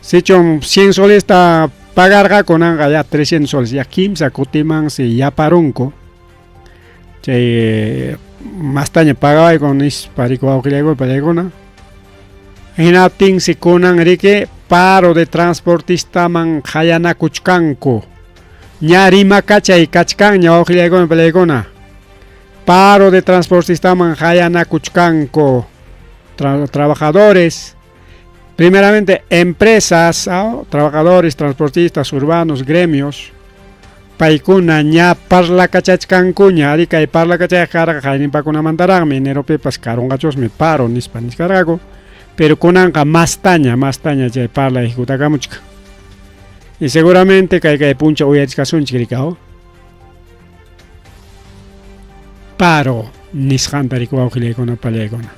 Sichun 100 soles ta pagarqa kunanqa ya 300 soles, ya kimsa kutimansi yaparunku. Chay mastaña pagawayku nispa riki wawqillaykuna pallaykuna. Hinaptinsi kunan riki paro de transportistaman qayanakuchkanku. Ña rimakachay kachkanña wawqillaykuna pallaykuna. Paro de transportistaman qayanakuchkanku trabajadores, primeramente empresas, ¿ah? Trabajadores, transportistas urbanos, gremios, paykuna ña parlakachachkankuña, ari kay parlakachayqa karqa qayninpakunamantaraqmi eneropipas karunqachusmi paro nispa nichkarqaku, pero kunanqa mastaña, mastaña chay parla ejecutakamuchkan. Y seguramente kay kay puncha uyarichkasunchik rikaw. Paro nisqanta riki wawqillaykuna pallaykuna.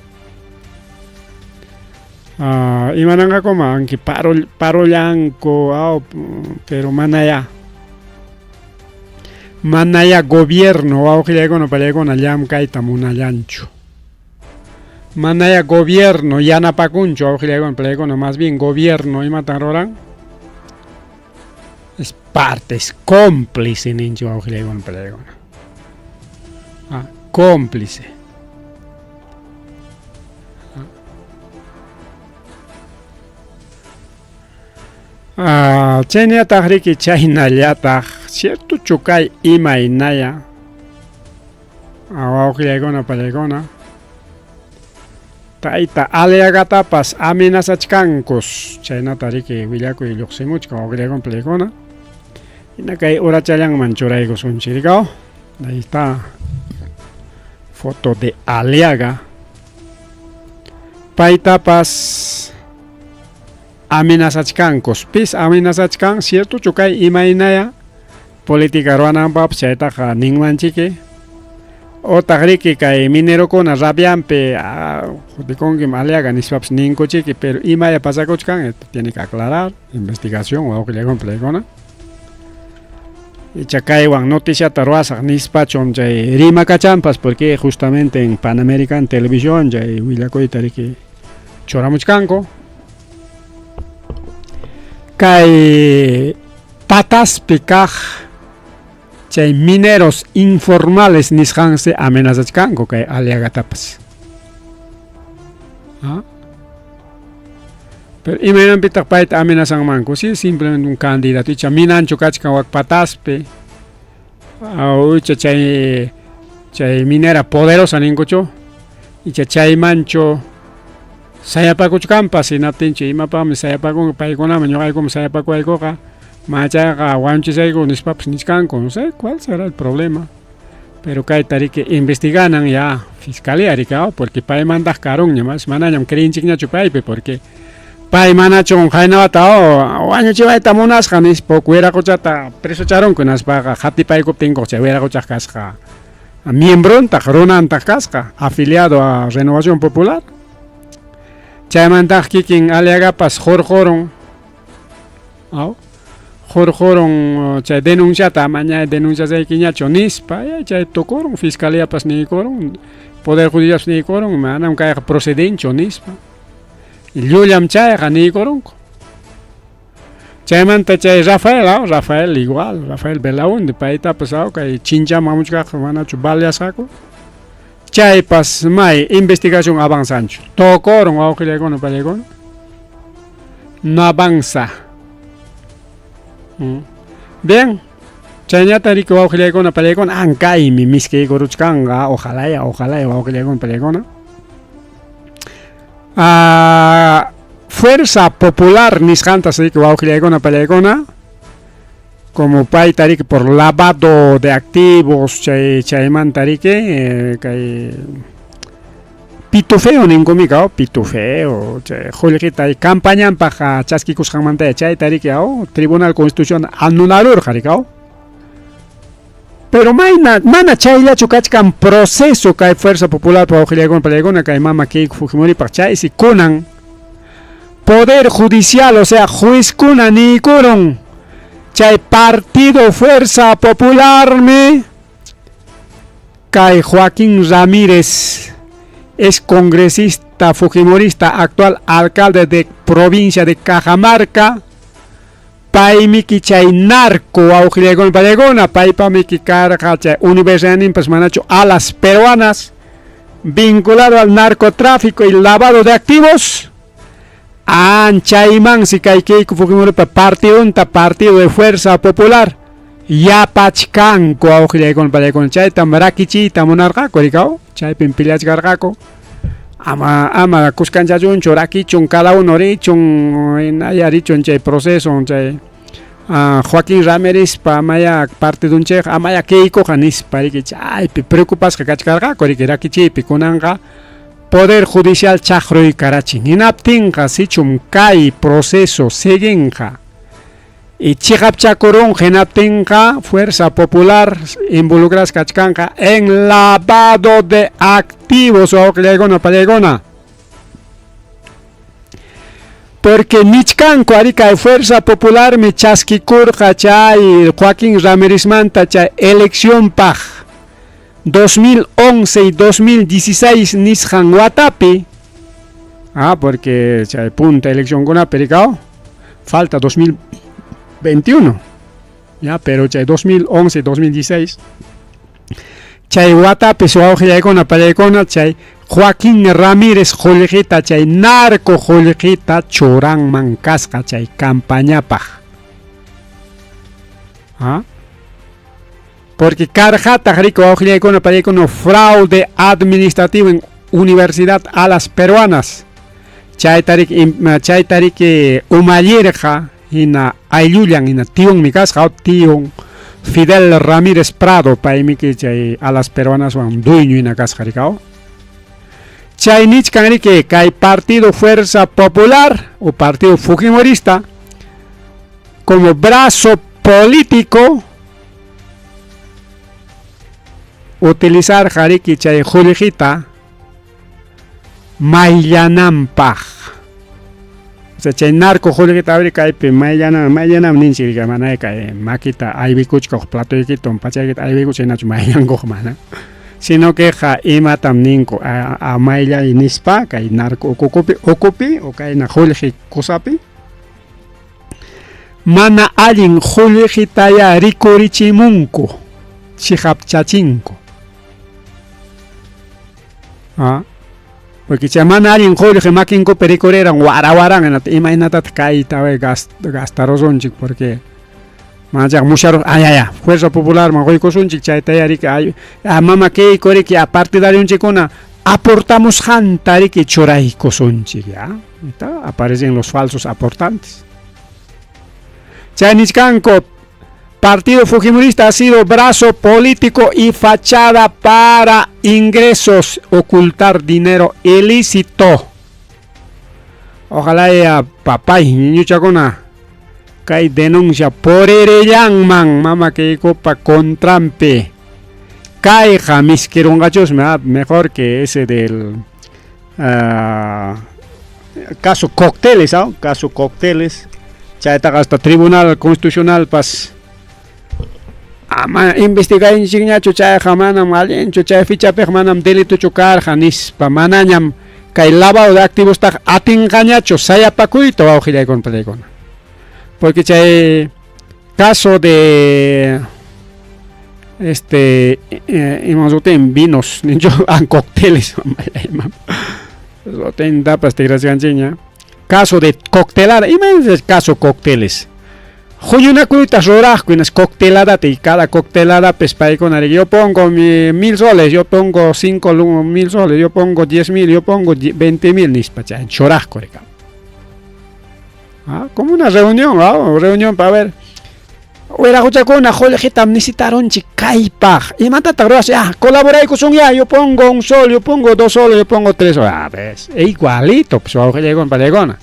Imananqakuma anki paro parollanku aw pero manaya manaya gobierno wawqillaykuna pallaykuna llamkayta munallanchu. Manaya gobierno yanapakunchu wawqillaykuna pallaykuna, más bien gobierno imatan ruran? Es parte, es cómplice ninchu wawqillaykuna pallaykuna. Cómplice. Chaynallataq riki chaynallataq ciertochu kay imaynaya wawqillaykuna pallaykuna tayta Aliagatapas amenazachkankus chaynata riki willakuy lluqsimuchkan wawqillaykuna pallaykuna hina kay urachallanman churaykusunchik rikaw. Ahí está foto de Aliaga. Paytapas amenazachkankus. Pis amenazachkan, cierto kay imaynaya política ruwananpaqpas chaytaqa ninmanchiki. Otaq riki kay minerokuna rabianpi jodikunkim Aliaga nispapas ninkuchiki, pero imaya pasakuchkan, esto tiene que aclarar, investigación wawqillaykuna palaykuna. Icha kaywan noticiata ruwasaq nispachum chay rimakachanpas, porque justamente en Panamerican Televisión chay willakuyta riki churamuchkanku. Kay pataspi kaq chay mineros informales nisqansi amenazachkanku kay Aliagatapas. ¿Ah? Pero imaynanpitaq payta amenazanmanku, si simplemente un candidato icha minanchu kachkan wak pataspi, icha chay chay minera poderosa ninkuchu, icha chaymanchu sayapakuchkanpas, hinaptinchu imapaqmi sayapakunku paykunaman, ñuqaykuman sayapakuwaykuqa machayqa wañuchisayku nispapas nichkanku, no sé cuál será el problema. Pero kayta riki investiganan ya fiscalía riki, porque paymantaq karunña, mas manañam creenchikñachu paypi, porque pay manachun haynawata wañuchiwayta munasqa nispa huk wiraquchata presocharunku, hinaspaqa hatipaykuptinku chay wiraquchaq kasqa miembrontaq runantaq kasqa afiliado a Renovación Popular. Chaymantaq kikin Aliagapas hurqurun, hurqurun chay denunciata, amaña denunciasaykiñachu nispa, chay tukurun, fiscaliapas niykurun, Poder Judicialpas niykurun, manam kayqa procedenchu nispa. Llullam chayqa niykurunku. Chaymanta chay Rafael, Rafael igual, Rafael Belaunde, paytapas kay chinchaman hamuchkaqqa manachu baleasqaku. Chaypas may investigación avanzanchu. Tukurun wawqillaykuna palaykuna. No avanza. Bien, chayñata riki wawqillaykuna palaykuna, ankaymi miskiykuruchkanqa, ojalá ya, ojalá ya wawqillaykuna palaykuna. Fuerza Popular nisqantas riki wawqillaykuna palaykuna, como payta riki por lavado de activos, chay chaymanta riki kay pitufeo ninkumika, pitufeo, chay qullqita campañanpaq chaskikusqanmanta chayta riki Tribunal Constitucional anularurqa riki. Pero mayna mana chayllachu kachkan proceso kay Fuerza Popular wawqillaykuna palaykuna kay mama Keiko Fujimoripaq, chaysi kunan Poder Judicial, o sea, juezkuna niykurun chay Partido Fuerza Popularmi kay Joaquín Ramírez, es congresista fujimorista, actual alcalde de provincia de Cajamarca, paymiki chay narco wawqillaykuna palaykuna, paypamiki karqa chay universidadninpas manachu Alas Peruanas, vinculado al narcotráfico y lavado de activos. Anchaymansi kay Keiko Fujimoripa partidunta, Partido de Fuerza Popular, yapachkanku wawqillaykuna palaykuna, chaytam rakichiyta munarqaku rikaw, chaypim pillachkarqaku. Ama ama kuskanchachunchu, rakichun, cada uno richun, hinalla richun chay proceso, chay Joaquín Ramírezpa amaya partidunchikqa, amaya Keikoqa nispa riki, chaypi preocupasqa kachkarqaku riki rakichiypi. Kunanqa Poder Judicial chaqruykarachin, hinaptinqa sichum kay proceso siguinqa y chiqapchakurunqa, hinaptinqa Fuerza Popular involucrasqa kachkanqa en lavado de activos wawqillaykuna palaykuna. Porque nichkanku ari kay Fuerza Popularmi chaskikurqa chay Joaquín Ramírezmanta chay eleccionpaq 2011 y 2016 nisqan watapi, porque chay punta eleccionkunapi rikaw, falta 2021, ya, pero chay 2011 y 2016 chay watapi wawqillaykuna palaykuna chay Joaquín Ramírez qullqita, chay narco qullqita churanman kasqa chay campañapaq. Porque karqataq riki wawqillaykuna palaykuna fraude administrativo en Universidad Alas Peruanas. Chayta riki chayta riki umallirqa hina ayllullan, hina tiyunmi kasqa, tiyun Fidel Ramírez Prado paymiki chay alas peruanaswan dueño hina kasqa rikaw. Chay nichkan riki kay Partido Fuerza Popular o Partido Fujimorista como brazo político utilizar riki chay qullqita mayllananpaq. O sea, chay narco qullqita abri kaypi mayllanan mayllanam ninchik mana kay makita aywikuchkaq platoykita pachaykita aywikuch hinachu mayllankuq mana. Sino que ja imatam ninku a mayllay nispa kay narco ukukupi ukupi o kayna qullqi kusapi mana allin qullqitaya rikurichimunku chiqapchachinku. Ah, porque chay mana allin qullqi makinkupi rikuriran wara waran hinata imaynatataq kayta gastarusunchik porque manachaq musyaruq ayaya Fuerza Popularman quykusunchik chaytaya riki ay mama kayku riki a partidarionchikkuna aportamusqanta riki churaykusunchik ya está aparecen los falsos aportantes. Chay nichkanku Partido Fujimorista ha sido brazo político y fachada para ingresos, ocultar dinero ilícito. Ojalá ya papay ñuchakuna kay denuncia purirellanman mama kaykupa contranpi. Kayqa miskirunqachusmi mejor que ese del caso cócteles, ¿ah? Caso cócteles. Chaytaqa hasta Tribunal Constitucional pas ama investigaynchikñachu chayqa manam allinchu chay fichapiqa manam delitochu karqa nispa manañam kay lavado de activostaqa atinqañachu sayapakuyta wawqillaykuna palaykuna. Porque chay caso de este iman vinos ninchu cócteles tapas tigrasqanchikña caso de coctelada ima caso cócteles huñunakuyta ruraqku hinas cocteladata y cada coctelada pues paykuna yo pongo mi 1000 soles, yo pongo 5000 soles, yo pongo 10,000, yo pongo 20,000 nispa chay churaqku rika. Ah, como una reunión, ¿ah? Reunión para ver. Wiraquchakuna qullqitam necesitarunchik kaypaq. Imatataq ruwasaq? Ah, colaboraykusun ya, yo pongo un sol, yo pongo 2 soles, yo pongo 3 soles. Ah, ves, e igualito, pues wawqillaykuna palaykuna.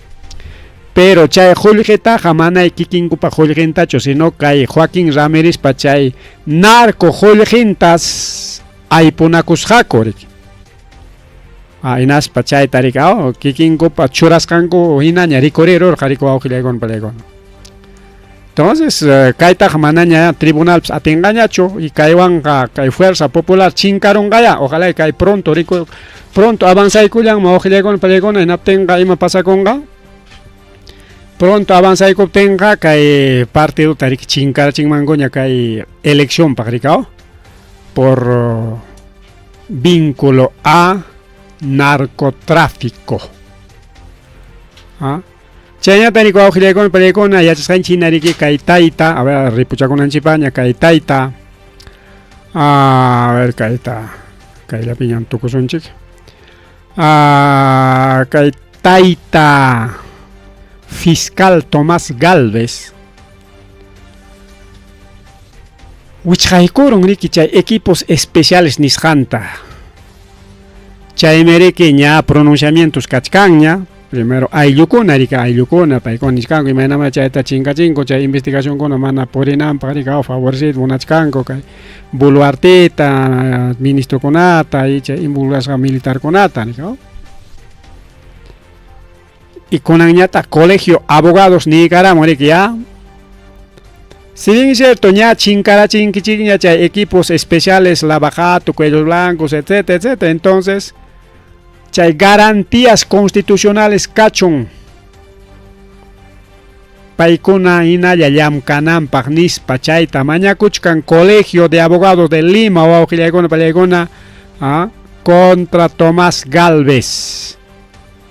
Pero chay qullqitaqa manay kikinkupa qullqintachu, sino kay Joaquín Ramírezpa chay narco qullqintas aypunakusqaku riki. Ah, hinaspa chayta riki, oh, kikinkupa churasqanku hinaña rikurirurqa riki wawqillaykuna palaykuna. Entonces, kaytaqa manaña tribunalpas atinqañachu y kaywanqa kay Fuerza Popular chinkarunqaya. Ojalá kay pronto riku pronto avanzaykullanman wawqillaykuna palaykuna hinaptinqa ima pasakunqa. Pronto avanzaykuptinqa kay partidota riki chinkarachinmankuña kay eleccionpaq rikaw por vínculo a narcotráfico. ¿Ah? Chayñata riki wawqillaykuna palaykuna yachasqanchik hina riki kay tayta, a ver ripuchakunanchikpaña kay tayta, a ver kayta kayllapiñam tukusunchik. Ah, kay tayta fiscal Tomás Galvez wichqaykurun riki chay equipos especiales nisqanta. Chaymi riki ña pronunciamientos kachkanña. Primero ayllukuna riki ayllukuna paykuna nichkanku imaynama chayta chinkachinku chay investigacionkuna mana purinanpaq riki favorecida munachkanku kay Boluarteta, ministrokunata y chay involucrasqa militarkunata riki. Y kunanñataq colegio abogados niykaramun riki ya. Si bien es cierto, ña chinkarachinkichikña chay equipos especiales, Lava Jato, Cuellos Blancos, etcétera, etcétera. Entonces, chay garantías constitucionales kachun. Paykuna hinalla llamkananpaq nispa chayta mañakuchkan Colegio de Abogados de Lima wawqillaykuna pallaykuna contra Tomás Galvez,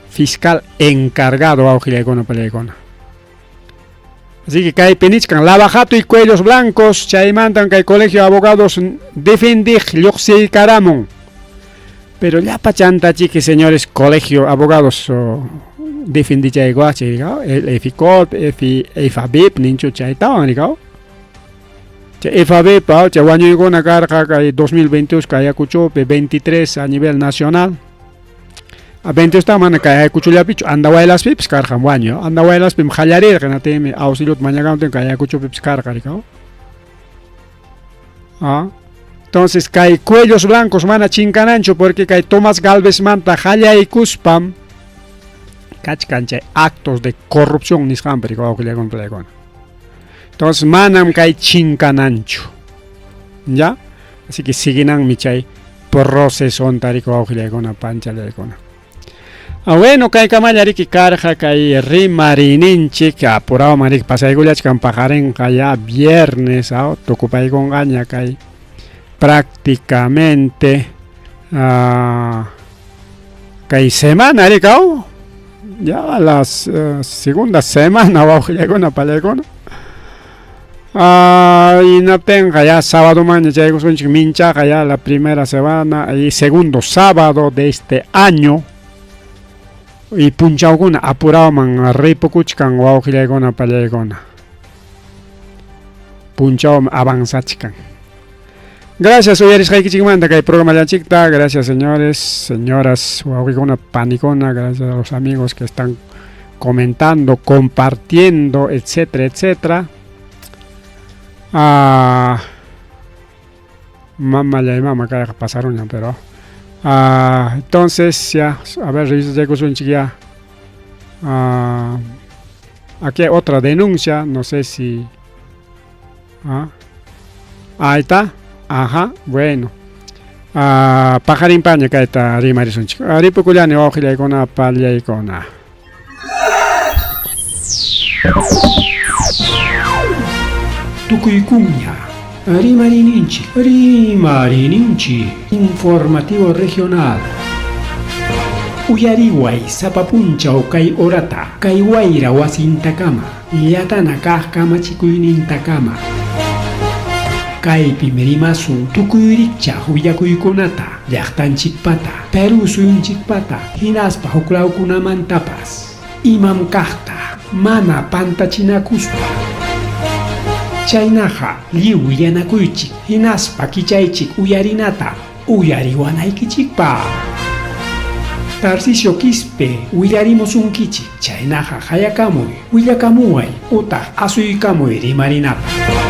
fiscal encargado wawqillaykuna pallaykuna. Así que kaypi nichkan Lava Jato y Cuellos Blancos chaymantan kay Colegio de Abogados defendiq lluqsiykaramun. Pero llapa chantachiki señores Colegio Abogados defendichaykuachi el EFICOP, EFABIP ninchu chaytawan rikaw. Chay FAB pa chay wañuykuna karqa kay 2022 kay Ayacuchopi 23 a nivel nacional. A 22 ta mana kay Ayacuchollapichu Andahuaylaspipis karqam wañuy. Andahuaylaspim qallarirqa hinaptinmi auxiliota mañakamuptin kay Ayacuchopipis karqa rikaw. Ah. Entonces kay cuellos blancos mana chinkananchu porque kay Tomás Galvezmanta qallaykuspam kachkan chay actos de corrupción nisqanpi rikaw wawqillaykuna palaykuna. Entonces manam kay chinkananchu. ¿Ya? Así que siginanmi chay procesonta rikaw wawqillaykuna panchallaykuna. Ah, bueno, kay kamalla riki karqa kay rimariyninchik apurawman riki pasaykullachkan paqarinqa ya viernes ah, tukupaykunqaña kay prácticamente kay semana rikaw ya la segunda semana wawqillaykuna palaykuna. Hinaptinqa ya sábadomanña chaykusunchik minchaqa ya la primera semana y segundo sábado de este año y punchawkuna apurawman ripukuchkan wawqillaykuna pallaykuna. Punchawmi avanzachkan. Gracias uyarisqaykichikmanta kay programallanchikta. Gracias señores, señoras, wawqikuna, panikuna, gracias a los amigos que están comentando, compartiendo, etcétera, etcétera. Ah, mamá ya mama kayqa pasaruña, pero entonces ya, a ver, revisa ya. Aquí hay otra denuncia, no sé si ahí está. Ajá, bueno. Paqarinpaña kayta rimarisunchik. Ripukullani wawqillaykuna pallaykuna. Tukuykuña Rimarininchik, Rimarininchik, informativo regional. Uyariway sapa punchaw kay horata, kay wayra wasintakama, llatana kaq kamachikuynintakama. Kaypim rimasun tukuy rikchaq willakuykunata, llaqtanchikpata, Perú suyunchikpata, hinaspa huklawkunamantapas. Imam kaqta, mana pantachinakuspa. Chaynaqa lliw willanakuychik, hinaspa kichaychik uyarinata, uyariwanaykichikpaq. Tarcisio Quispe willarimusunkichik, chaynaqa hayakamuy, willakamuway utaq asuykamuy rimarinapaq.